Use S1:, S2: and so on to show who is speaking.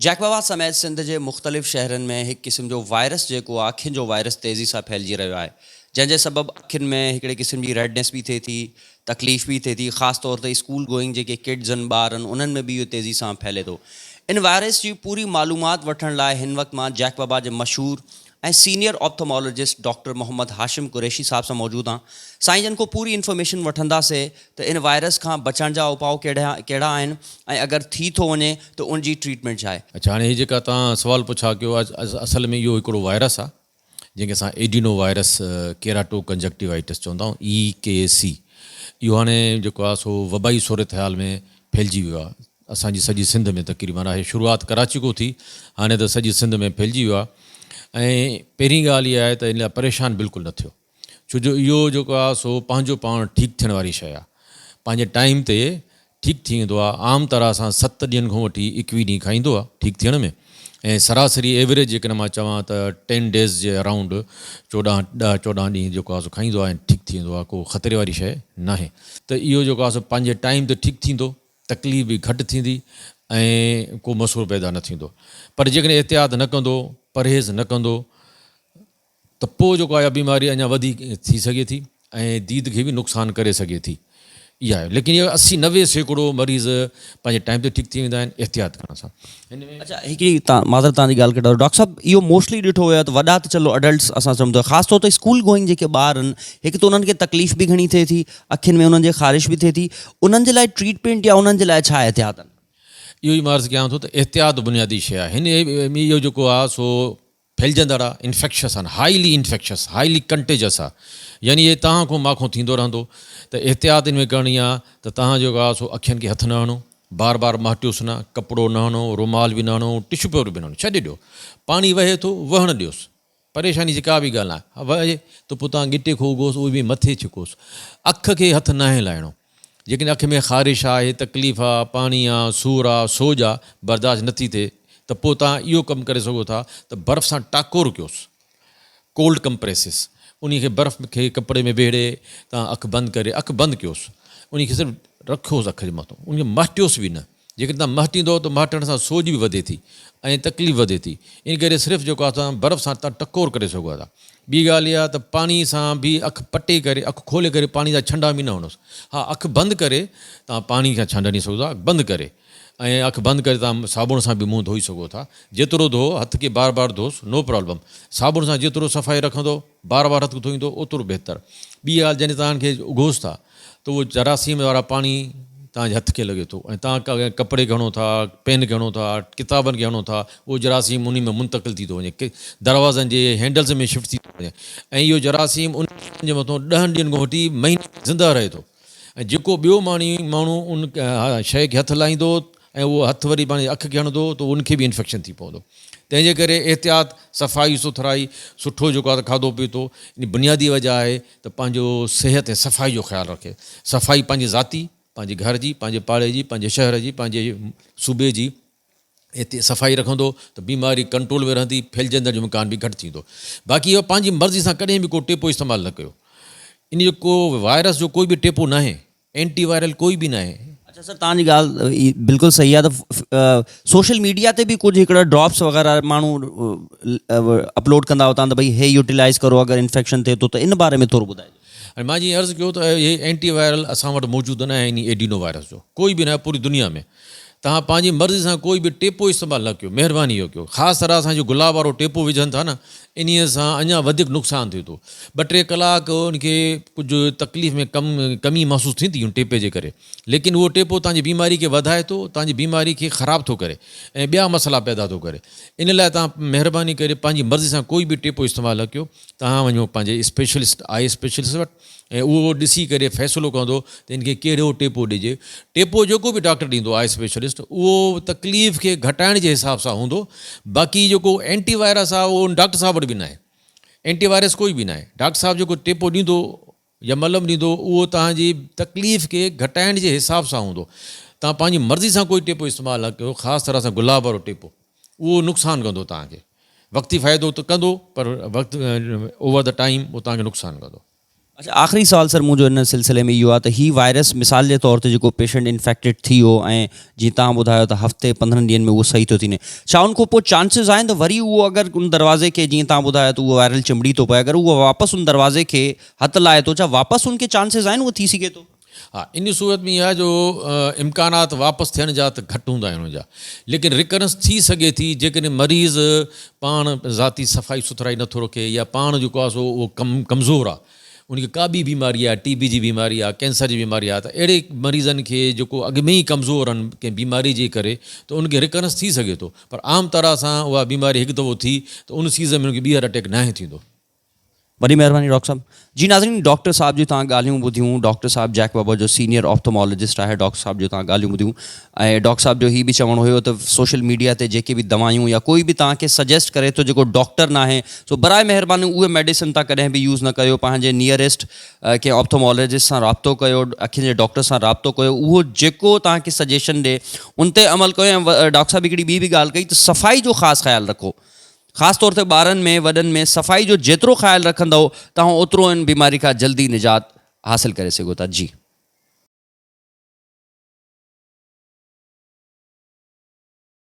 S1: Jacob آباد سميت سنڌ جي مختلف شهرن ۾ هڪ قسم جو وائرس جيڪو آهي اکين جو وائرس تيزي سان ڦهلجي رهيو آهي جنهن جي سبب اکين ۾ هڪڙي قسم جي ريڊنيس به ٿئي ٿي تڪليف به ٿئي ٿي خاص طور تي اسڪول گوئنگ جيڪي ڪڊز آهن ٻار آهن انهن ۾ به اهو تيزي سان ڦهلي ٿو ان وائرس جي پوري معلومات وٺڻ لاء هن وقت مان جيڪب آباد جي مشهور ۽ senior ophthalmologist doctor Muhammad Hashim Qureshi صاحب سان موجود آهان سائين جن کان پوري انفارميشن وٺنداسي ته ان وائرس کان بچڻ جا اپاء ڪهڙا ڪهڙا آهن ۽ اگر ٿي ٿو وڃي ته ان جي ٽريٽمينٽ ڇا آهي.
S2: اڇا هاڻي هي جيڪا توهان سوال پڇا ڪيو اصل ۾ اهو هڪڙو وائرس آهي جنهن کي اسان ايڊينو وائرس ڪيراٽو ڪنجڪٽيوائٽس چوندا آهيون اي ڪي سي اهو هاڻي جيڪو آهي سو وبائي صورتحال ۾ ڦهلجي ويو آهي اسان جي سڄي سنڌ ۾ تقريبن آهي شروعات ڪراچي کان ٿي هاڻي ته سڄي سنڌ ۾ ڦهلجي ويو آهي ۽ پهرين ڳالهه اها آهي ته ان لاء پريشان بلڪل نه ٿيو ڇو جو اهو جيڪو آهي سو پنهنجو پاڻ ٺيڪ ٿيڻ واري شيء آهي پنهنجي ٽائيم تي ٺيڪ ٿي ويندو آهي عام طرح سان ست ڏينهن کان وٺي ايڪويهه ڏينهن کائيندو آهي ٺيڪ ٿيڻ ۾ ۽ سراسري ايوريج جيڪڏهن مان چوان ته ٽين ڊيز جي اراؤنڊ چوڏهن ڏهه چوڏهن ڏينهن جيڪو آهي سو کائيندو آهي ۽ ٺيڪ ٿي ويندو آهي ڪو خطري واري شيء ناهي ته اهو جيڪو آهي سو پنهنجي ٽائيم تي ٺيڪ ٿيندو تڪليف به گهٽ ٿيندي ۽ ڪو مسئلو پيدا نه ٿيندو پر جيڪڏهن احتياط نه ڪندو پرهيز نه ڪندو ته پوء جيڪو آهي بيماري اڃا وڌيڪ ٿي سگهي ٿي ۽ ديد کي به نقصان ڪري سگهي ٿي اها آهي ليڪن اهو اسي 90% مريض پنهنجي ٽائيم تي ٺيڪ ٿي ويندا آهن احتياط ڪرڻ سان.
S1: اڇا هڪڙي تان معذرت تان جي ڳالهه ڪٽان ٿو ڊاڪٽر صاحب اهو موسٽلي ڏٺو ويو آهي ته وڏا ته چلو اڊلٽس اسان سمجهون ٿا خاص طور تي اسڪول گوئنگ جيڪي ٻار آهن هڪ ته انهن کي تڪليف به گهڻي ٿئي ٿي اکين ۾ انهن جي خارش به ٿئي ٿي انهن جي لاء ٽريٽمينٽ يا انهن جي لاء ڇا احتياط آهن؟
S2: اهو ئي مان عرض ڪيان ٿو ته احتياط بنيادي شيء آهي. هن اهو جيڪو آهي سو ڦهلجندڙ آهي، انفيڪشس آهن، هائلي انفيڪشس، هائلي ڪنٽيجس آهي يعني اهي توهان کان مان کان ٿيندو رهندو ته احتياط ان ۾ ڪرڻي آهي ته توهان جيڪو آهي سو اکين کي هٿ نه هڻو، بار بار مهٽيوس نه، ڪپڙو نه هڻو، رومال به نه هڻو، ٽشو پيپر به نه هڻو، ڇڏي ڏيو. پاڻي وهي ٿو، وهڻ ڏيوس. پريشاني جي ڪا به ڳالهه ناهي. وهي ته پوء توهان ڳٽي کان اگهوس، اهو به مٿي ڇڪوس. اک کي هٿ ناهي لائڻو. جيڪڏهن اک ۾ خارش آهي، تڪليف آ، پاڻي آ، سور آ، سوڄ آ، برداشت نٿي ٿئي ته پوء توهان اهو ڪم ڪري سگهو ٿا ته برف سان ٽاڪور ڪيوس، Cold Compresses، انهي کي برف کي ڪپڙي ۾ ويڙهي توهان اک بند ڪري اک بند ڪيوس، انهي کي صرف رکيوس اک جي مٿان، انهي کي مهٽيوس به نه. جيڪڏهن توهان مهٽيندؤ ته مهٽڻ سان سوڄ به وڌي ٿي ۽ تڪليف وڌي ٿي. ان ڪري صرف جيڪو آهي توهان برف سان توهان ٽڪور ڪري سگهو ٿا. ٻي ڳالهه اها ته پاڻي سان به اک پٽي ڪري اک کولي ڪري پاڻي جا ڇنڊا به نه هڻوس. ها اک بند ڪري توهان پاڻي کان ڇنڊ هڻي سگهو ٿا اک بند ڪري ۽ اک بند ڪري توهان صابڻ سان به منهن ڌوئي سگهو ٿا. جيترو ڌوئو هٿ کي بار بار ڌوس نو پرابلم. صابڻ سان جيترو صفائي رکندو بار بار هٿ ڌوئيندو اوترو بهتر. ٻي ڳالهه جڏهن توهان کي اگهوس ٿا ته اهو جراثيم وارا پاڻي توهان جي هٿ کي لڳي ٿو ۽ توهان ڪنهن ڪپڙي کي هڻو ٿا، پين کي هڻو ٿا، ڪتابن کي هڻو ٿا، اهو جراثيم انهي ۾ منتقل ٿي ٿو وڃي، دروازن جي هينڊلز ۾ شفٽ ٿي ٿو وڃي ۽ اهو جراثيم ان جي مٿان ڏهن ڏينهن کان وٺي مهيني تائين زنده رهي ٿو ۽ جيڪو ٻيو ماڻهو ان شيء کي هٿ لائيندو ۽ اهو هٿ وري پنهنجي اک کي هڻندو ته ان کي به انفيڪشن ٿي پوندو. تنهن جي ڪري احتياط، صفائي سٿرائي، سٺو جيڪو آهي کاڌو پيتو، ان بنيادي وجه آهي ته پنهنجو صحت ۽ صفائي جو خيال رکي. صفائي پنهنجي ذاتي، پنهنجي گهر جي، پنهنجي پاڙي جي، پنهنجي شهر جي، پنهنجي صوبي جي صفائي رکندو ته بيماري ڪنٽرول ۾ رهندي، ڦهلجندڙ جو امڪان به گهٽ ٿيندو. باقي اهو پنهنجي مرضي سان ڪڏهن به ڪو ٽيپو استعمال نه ڪيو. ان جو ڪو وائرس جو ڪوئي به ٽيپو ناهي. اينٽي وائرل ڪوئي به ناهي.
S1: اڇا سر توهان جي ڳالهه بلڪل صحيح آهي ته سوشل ميڊيا تي به ڪجهه هڪڙا ڊراپس وغيره ماڻهو اپلوڊ ڪندا هتان ته ڀئي هي يوٽيلائز ڪرو اگر انفيڪشن ٿئي ٿو ته ان باري ۾ ٿورو ٻڌائجو.
S2: ۽ مان جيئن عرض ڪيو ته هي اينٽي وائرل اسان وٽ موجود ناهي انهي ايڊينو وائرس جو ڪوئي به ناهي پوري دنيا ۾ توهان پنهنجي مرضي سان ڪوئي به ٽيپو استعمال نه ڪيو مهرباني اهو ڪيو خاص طرح سان جو گلاب وارو ٽيپو وجهن ٿا نه انهي سان اڃا وڌيڪ نقصان ٿئي ٿو ٻه ٽي ڪلاڪ ان کي ڪجهه تڪليف ۾ ڪم ڪمي محسوس ٿيندي ان ٽيپي جي ڪري ليڪن اهو ٽيپو توهان جي بيماري کي وڌائي ٿو توهان جي بيماري کي خراب ٿو ڪري ۽ ٻيا مسئلا پيدا ٿو ڪري ان لاء توهان مهرباني ڪري پنهنجي مرضي سان ڪوئي به ٽيپو استعمال نه ڪيو توهان وڃو پنهنجي اسپيشلسٽ آء اسپيشلسٽ وٽ ۽ اهو ڏسي ڪري فيصلو ڪندو ته ان کي ڪهڙو ٽيپو ڏجي. ٽيپو جيڪو به ڊاڪٽر ڏيندو آء اسپيشلسٽ اهو تڪليف کي گهٽائڻ جي حساب سان هوندو باقي جيڪو اينٽي وائرس آهي اهو ان ڊاڪٽر صاحب وٽ به ناهي. اينٽي وائرس ڪوئي به ناهي. ڊاڪٽر صاحب جيڪو ٽيپو ڏيندو يا ملم ڏيندو اهو توهان جي تڪليف کي گهٽائڻ جي حساب سان هوندو. توهان پنهنجي مرضي سان ڪوئي ٽيپو استعمال نه ڪيو خاص طرح سان گلاب وارو ٽيپو اهو نقصان ڪندو توهان کي. وقتي فائدو ته ڪندو پر وقت اوور the time اهو توهان کي نقصان ڪندو.
S1: اڇا آخري سوال سر منهنجو ان سلسلي ۾ اهو آهي ته هي وائرس مثال جي طور تي جيڪو پيشنٽ انفيڪٽيڊ ٿي ويو ۽ جيئن توهان ٻڌايو ته هفتي 15 ڏينهن ۾ اهو صحيح ٿو ٿي وڃي ڇا ان کان پوء چانسز آهن ته وري اهو اگر ان دروازي کي جيئن توهان ٻڌايو ته اهو وائرل چنبڙي ٿو پئي اگر اهو واپس ان دروازي کي هٿ لائي ٿو ڇا واپس ان کي چانسز آهن اهو ٿي سگهي ٿو؟
S2: ها ان صورت ۾ اها آهي جو امڪانات واپس ٿيڻ جا ته گهٽ هوندا آهن ان جا ليڪن ريڪرنس ٿي سگهي ٿي جيڪڏهن مريض پاڻ ذاتي صفائي سٿرائي نٿو رکي يا پاڻ جيڪو آهي سو اهو ڪم ڪمزور آهي ان کي ڪا ٻي بيماري آهي ٽي بي جي بيماري آهي ڪينسر جي بيماري آهي ته اهڙي مريضن کي جيڪو اڳ ۾ ئي ڪمزور آهن ڪنهن بيماري جي ڪري ته ان کي ريڪرنس ٿي سگهي ٿو پر عام طرح سان اها بيماري هڪ دفعو ٿي ته ان سيزن ۾ ان کي ٻيهر اٽيڪ ناهي ٿيندو.
S1: وڏي مهرباني ڊاڪٽر صاحب. جي ناظرين ڊاڪٽر صاحب جون توهان ڳالهيون ٻڌيون ڊاڪٽر صاحب جيڪ بابا جو سينيئر آپٿومالاجسٽ آهي ڊاڪٽر صاحب جون توهان ڳالهيون ٻڌيون ۽ ڊاڪٽر صاحب جو هي به چوڻ هيو ته سوشل ميڊيا تي جيڪي به دوايون يا ڪوئي به توهان کي سجيسٽ ڪري ٿو جيڪو ڊاڪٽر ناهي سو برائي مهرباني اهي ميڊيسن توهان ڪڏهن به يوز نه ڪيو پنهنجي نيئريسٽ ڪنهن آپٿومالاجسٽ سان رابطو ڪيو اکين جي ڊاڪٽر سان رابطو ڪيو اهو جيڪو توهان کي سجيشن ڏي ان تي عمل ڪيو ۽ ڊاڪٽر صاحب هڪڙي ٻي به ڳالهه ڪئي ته صفائي جو خاص خيال رکو خاص طور تي ٻارن ۾ وڏن ۾ صفائي جو جيترو خيال رکندؤ توهان اوترو ان بيماري کان جلدي نجات حاصل ڪري سگهو ٿا جي.